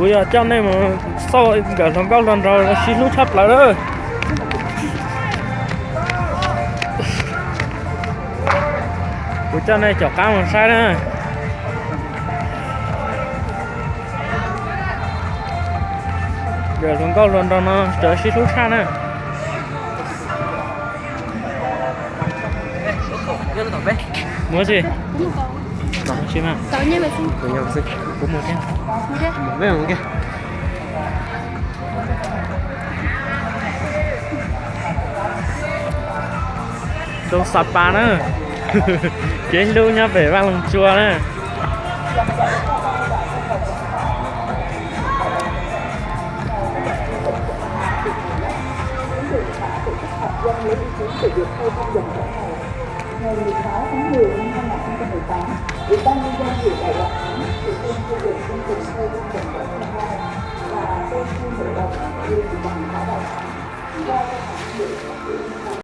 Kuv yog coj nej mus xauj nkawm hluas nkauj hluas nraug sib hlub tshaj plaws lawm. Kuv coj nej caum qab mus saib na. Nkawm hluas nkauj hluas nraug no txawm sib hlub tshaj na. Muab si. Kuv mus thiab. Zoo Xab Pas na. Kev hlub nyob pem Vaj Loog Tsua na.